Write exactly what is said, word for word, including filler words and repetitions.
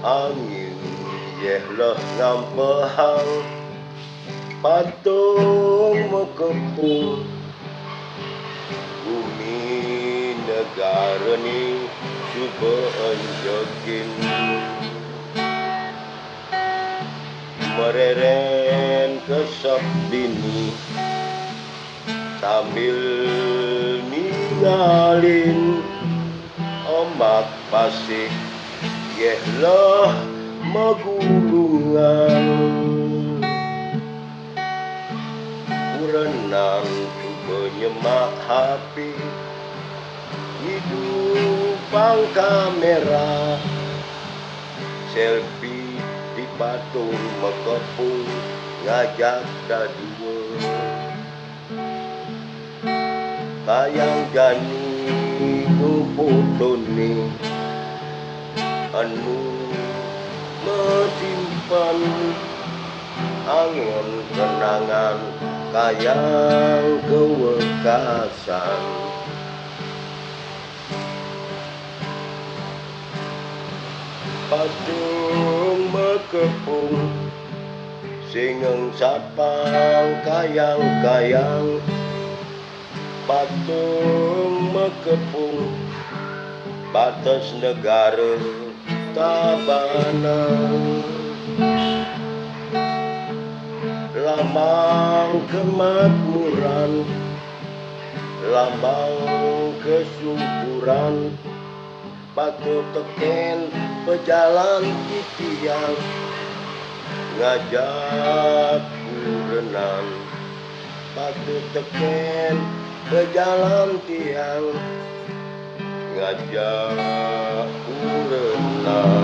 Angin yéh leh ngampehang, patung makepung, bumi negara ni suba enjekin. Mereren kesep dini sambil ningalin ombak pasih yéh leh magulungan. Kurenan suba nyemak hape, ngidupang kamera, selfie di patung makepung ngajak dadua. Kayang jani nu fotoné enu masimpen angon kenangan kayang kawekasan. Patung makepung singeng sapang kayang-kayang, patung makepung bates negara Tabanan. Lambang kemakmuran, lambang kesuburan, patut tekén pejalan titiang ngajak kurenan. Patut tekén pejalan tiang ngajak kurenan.